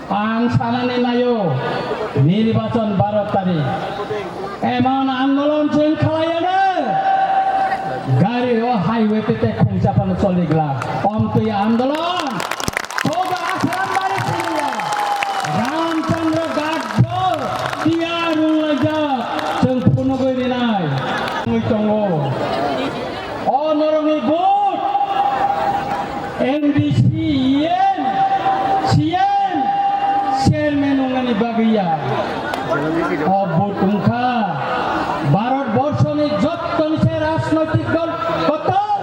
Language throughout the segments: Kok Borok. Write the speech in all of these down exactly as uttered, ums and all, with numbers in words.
Ang sanani naio, nirbachon baro tarikh. Emon andolon chwng khlaiyano, gari o highway tei tei khungsa phano choli glak. Omtwi andolon. Koba Asrambari siniya. Ramchandra Ghat tiyar wnglaijak. Chwng phunugwi rinai. Wngwi tongo. O norokni vote. M D C, E M, C M, chairman wngnani bagwi ya. O vote wngkha Bharat borshoni jottoni se rajnoitik dol kotor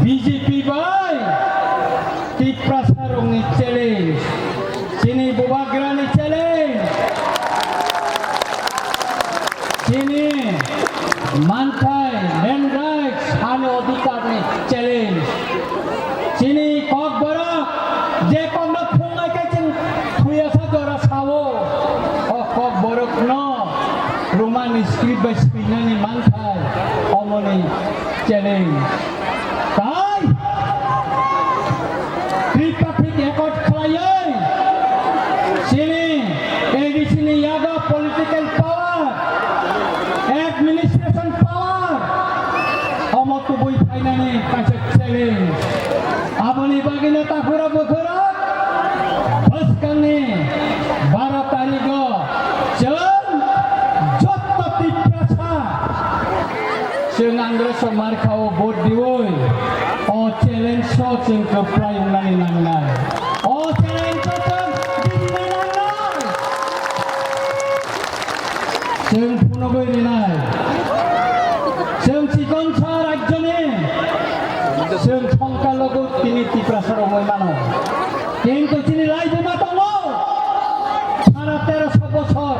B J P bai Tiprasarokni challenge. Chini bubagrani challenge. Chini manthai, land rights, hani odhikarni challenge. Chini kokborok, je kokno phungnai khe chwng thuyasa jora sao. O kokborokno Roman script bai swinani manthai, omoni challenge. Tai Tripartite Accord khlaiwi chini A D C ni yago political power, administration power omo tubui phainani kaisa challenge. Aboni bagwino takhura bukhura bwskangni baro tarigo chwng jotto Tiprasa chwng Androso Markhao vote diwi o challenge o chwng kwplai wngnani nangnai. O challenge o chwng dinina nangnai. Chwng phunugwi rinai. Chwng chikonsa rajyoni. Chwng thongka logo tini Tiprasa romwi mano. Kintu chini laibuma tongo. Sara teroso bochor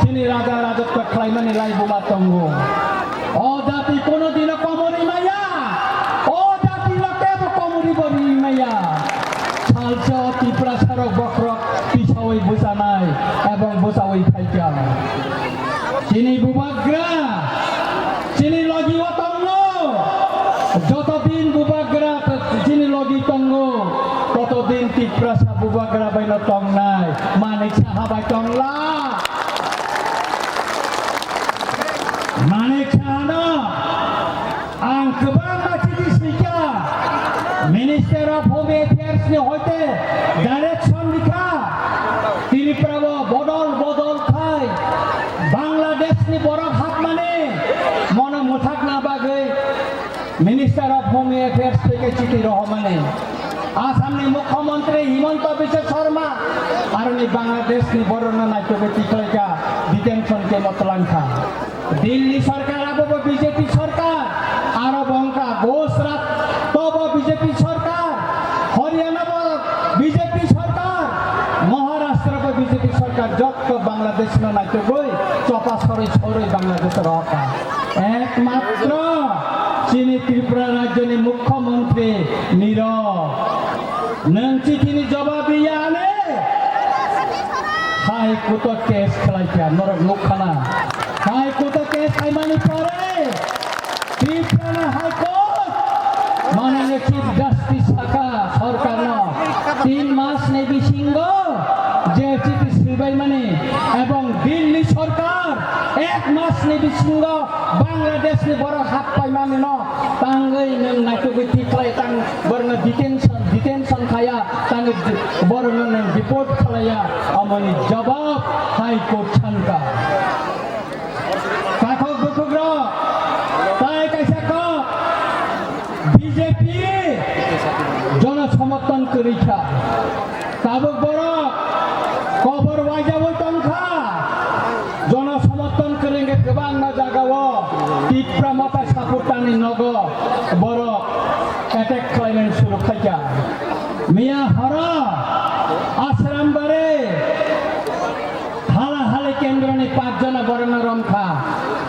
chini raja rajotto khlaimani laibuma tongo. O jati kono dino komorwi maya. O jati no kebo komorwi bo ri maya. Salsa o Tiprasarok bokhorok tisawi bwchanai ebong bwchawi phaikha. Chini bubagra, chini logi o tongo. Joto din bubagra chini logi tongo, toto din Tiprasa bubagra bai no tongnai. Manik Saha bai tongla. Manik Saha no ang kwbangma chiti swikha, Minister of Home Affairs ni hoite direction rikha, Tripura o bodol bodol khai Bangladesh ni borok hapmani mono mwthakna bagwi Minister of Home Affairs theke chiti rohormani. Assam ni Mukhyamantri Himanta Biswa Sarma aroni Bangladesh ni borok no naitugwi tikhlaikha, detention camp o twlangkha. Delhi sarkar abo bo B J P sarkar, aro bo wngkha Gujarat to bo B J P sarkar, Haryana bo B J P sarkar, Maharashtra bo B J P sarkar, jotto Bangladesh no naitugwi chopa sorwi sorwi Bangladesh rohorkha. Ekmatro chini Tripura rajyoni Mukhyamantri nirok nwng chitini jobab riyani High Court o case khlaikha, norok nukkhana. High Court o case khaimani pore Tiprana High Court manane Chief Justice sakha sorkarno tin mas ni bisingo je chiti swibaimani ebong Delhi sorkar ek mas ni bisingo Bangladesh ni borok happaimani no tangwi nwng naitugwi tikhlai tang borno detention, detention khaya tangwi borno nwng deport khlaiya, amoni jawab High Court sankha. Takhuk bukhukrok, tai kaisa kok, B J P jono somorthon kwrwi kha. Tabuk borok kobor waijaui tongkha. Jono somorthon kwrwi hwnkhe kwbangma jagao Tipra Motha supporterni nogo borok attack khlaimani suru khaikha. Miya horo Asrambari Hala hali kendroni pachjona borokno romkha.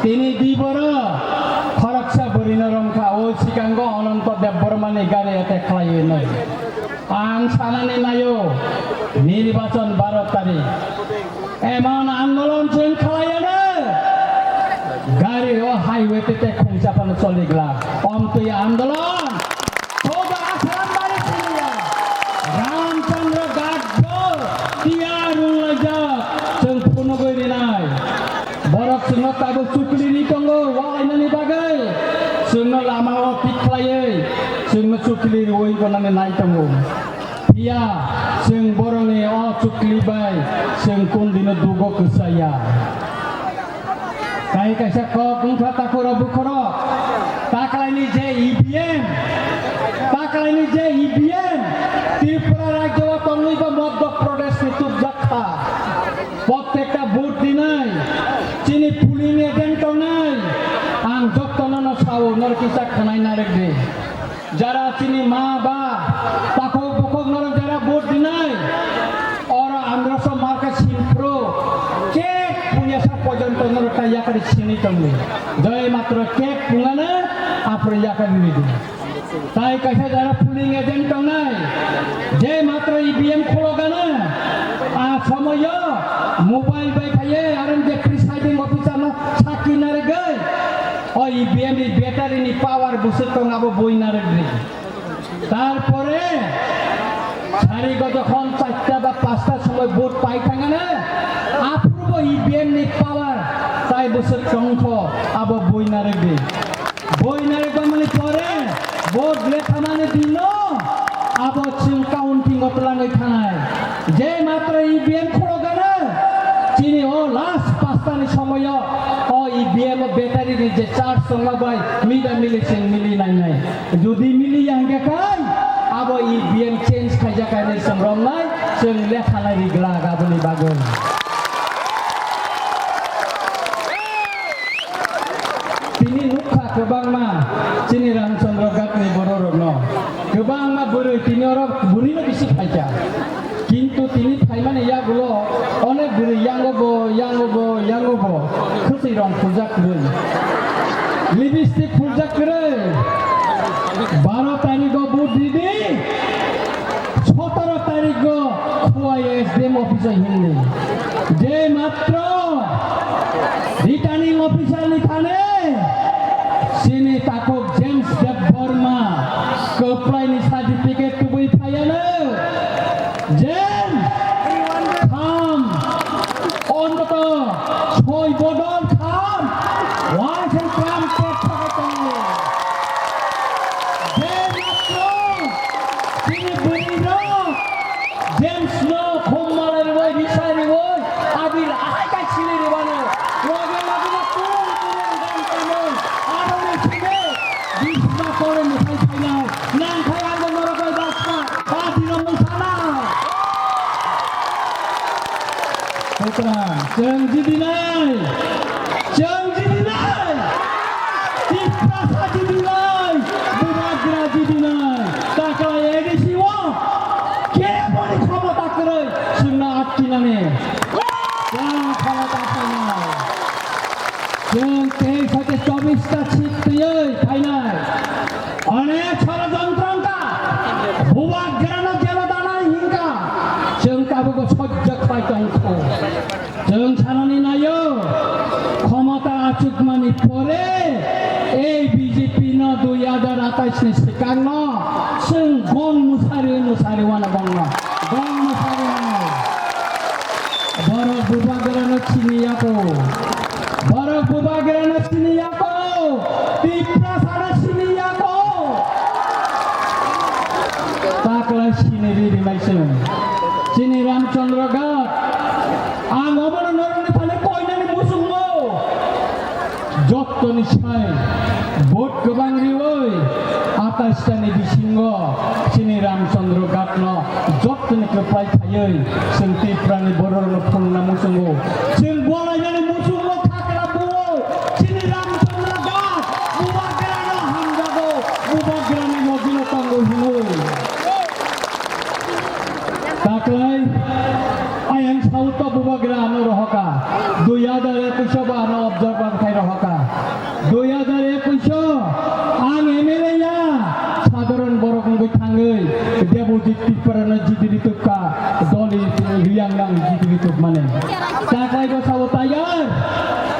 Tini di borok khoroksa bwrwino romkha. O sikango Ananto Debbarmani gari attack khlaiwi nai. Ang sanani naio, nirbachon baro tarikh. Emon andolon chwng khlaiano. Gari o highway tete khungsa phano choli glak. Omtwi andolon. Koba Asrambari siniya. Ramchandra Nani nai tongo. Phiya chwng borokni o chukli bai chwng kundino dugo kwchaya. Tai kaisa kok wngkha takhurok bukhurok. Taklaini je E V M, taklaini je E V M, Tripura rajyo o tongwi ba Madhya Pradesh ni tubjak kha. Prottekta vote dinai, chini polling agent tongnai, ang jottono no sao, norok kisa khwnai narwk di. Jara chini ma ba, takhuk bukhuk norok jara vote dinai, oro androso marka simpro, kek punya sa porjonto norok ta yakari sini tongdi. Joi matro kek pungana, apro yakari ridi. Tai kaisa jara polling agent tongnai, je matro E V M khulogana, a somoyo mobile bai khaiye, aro je presiding officer no sakki narwgwi, o E V M ni battery ni power bwswk tong abo bui narwgwi. Tarpore sari go jokhon charta ba pasta somoi vote pai thangana, aphurubo E V M ni power tai bwswk tongkho abo bui narwgwi. Boi nari tongmani pore vote lethamani dino abo chwng counting o twlangwi thanai. Je matro E V M khulogana chini o last pastani somoyo o E V M o battery ni je charge tongma bai mida mili chwng mili nainai. Jodi mili ya hingkhe khai abo E V M change khaijak hinwi chwng romnai, chwng lethanai ri glak aboni bagwi. Tini nukha kwbangma chini Ramchandra Ghat ni bororokno. Kwbangma bwrwi tini oro bwrwino bisi phaikha. Kintu tini phaimani yagulo onek bwrwi yango bo, yango bo, yango bo khwtwi rong phurjak kwrwi. Lipstick phurjak kwrwi. Baro tarikgo vote ridi. Sotoro tarikgo Khowai S D M office o himdi. Je matro returning officer ni thani chini takhuk James Debbarma kwplai ni certificate tubui phaiya no. James, kham, ontoto soi bodol kham, waisen kham tek thakai tongo. Je matro chini bwrwirok James no khum malai rwui, risai rwui, abil ahai kai sili rwmano. Loge loge no tung tung gam tamo. Aroni sini Bisma kore muthai phainai. Nang khai ang norok bai baksa. Ba dino mung sana. Putra, chwng jidinai. Chwng jidinai. Tiprasa jidinai. Bubagra jidinai. Taklai A D C o keboni khomota kwrwi chwngno atkinani. Chwng khomota phainai. Chwng tei sate chobbish ta seat twiwi phainai. Onek sorojontro wngkha. Bubagrano jelo danai hinkha. Chwng tabukbo sojjak pai tongkho. Chwng sanani naio, khomota achukmani pore ei B J P no dui hajar atais ni swkangno chwng gong mwsari mwsari wano bongno. Gong mwsari wano. Borok bubagrano sini yako. Borok bubagrano sini yako. Tiprasano sini yako. Taklai sini riri maising. Chini Ramchandra Ghat. Ang omono norokni thani koinani muchungmo. Jottoni sai vote kwbang riwi atais tani bisingo chini Ramchandra Ghatno jottoni kwplai khaiwi chwng Tiprani bororokno phunukna muchungo. Chwng bolainani muchungo khakra buo chini Ramchandra Ghat Bubagrano hamjago, Bubagrani logino tongo hinwi. Taklai ayang South o Bubagra ano rohoka. Dui hajar ekush o bo ano observer khai rohoka. Dui hajar ekush o ang M L A ya, sadharon borok wngwi thangwi Debojit Tripura no jitiri tubka, doli Riang nang jitiri tubmani. Taklai bo sao tayar,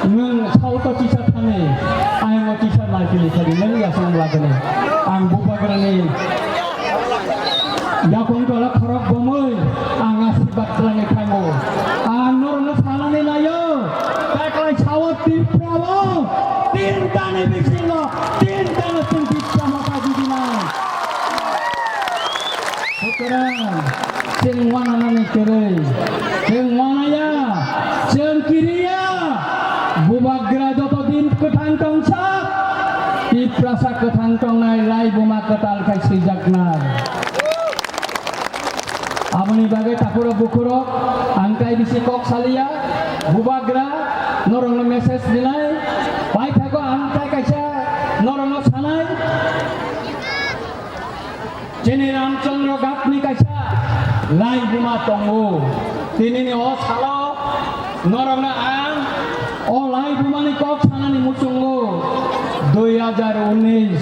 nwng South o kisa thani, ayang o kisa naikili thani, nwng yasang lagani. Ang Bubagrani yakung tola khorok bomwi ang asirbat khlaiwi thango. Ang norokno sanani naio, taklai sao Tripura o tinta ni bisingo tinta no chwng Tipra Motha jidinai. Chwng wananani kwrwi. Chwng wanaya. Chwng kiriya. Bubagra joto din kwthang tongsa. Tiprasa kwthang tongnai laibuma kwtal khai swijaknai. Aboni bagwi takhurok bukhurok ang tai bisi kok saliya. Bubagra norokno message dinai. Paithago ang tai kaisa norokno sanai. Chini Ramchandra Ghatni kaisa laibuma tongo. Tinini o salo norokno ang o laibumani kok sanani muchungo dui hajar unnish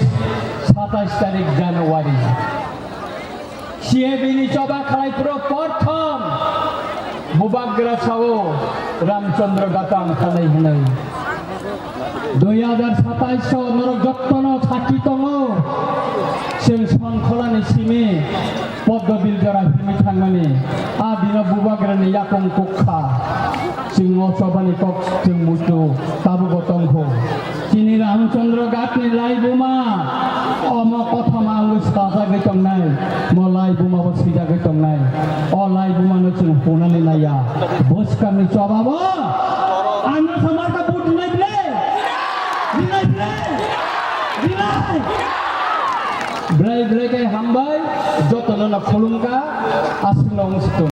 satais tarik January. C A B ni choba khalai phuru porthom Bubagra sao Ramchandra Ghat ang khalai hinwi. Dui hajar satais o norok jottono sakhi tongo. Chwng Sonkholani simi Poddo Biljora himwi thangmani. A dino Bubagrani yakung kukha. Chwng o chobani kok chwng muitu tabukbo tongkho. Chini Ramchandra Ghatni laibuma, omo kothoma wngwi sajagwi tongnai, mo laibuma bo swijagwi tongnai. O laibuma no chwng hunani naiya. Bwskangni choba bo ano samar ka but dinai ble. Dinai ble. Dinai. Brai brai kai hambai, jotono no khulumkha, aswkno wngsi tongo.